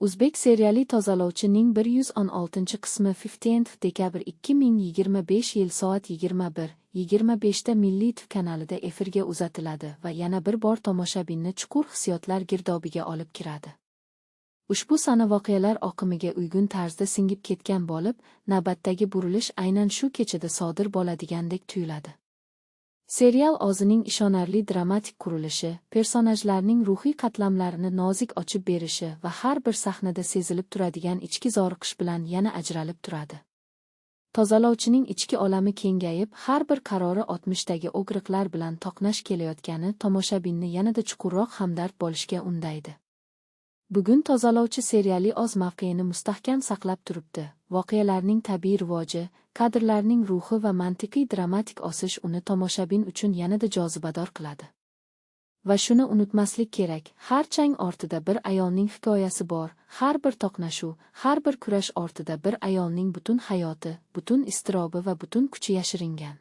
O'zbek seriali "Tozalovchi"ning 116-qismi 15 dekabr 2025 yil soat 21:25 da Milliy TV kanalida efirga uzatiladi va yana bir bor tomoshabinni chuqur hissiyotlar girdobiga olib kiradi. Ushbu sana voqealar oqimiga uygun tarzda singib ketgan bo'lib, navbatdagi burilish aynan shu kechada sodir bo'ladigandek tuyuladi. Serial o'zining ishonarli dramatik qurilishi, personajlarning ruhiy qatlamlarini nozik ochib berishi va har bir sahnada sezilib turadigan ichki zoriqish bilan yana ajralib turadi. Tozalovchining ichki olami kengayib, har bir qarori o'tmishdagi og'riqlar bilan to'qnash kelayotgani tomoshabinni yanada chuqurroq hamdard bo'lishga undaydi. Bugun "Tozalovchi" seriali o'z mavqeini mustahkam saqlab turibdi. Voqealarning tabiiy rivoji, kadrlarning ruhi va mantiqiy dramatik o'sish uni tomoshabin uchun yanada jozibador qiladi. Va shuni unutmaslik kerak, har chang ortida bir ayolning hikoyasi bor, har bir to'qnashuv, har bir kurash ortida bir ayolning butun hayoti, butun iztirobi va butun kuchi yashiringan.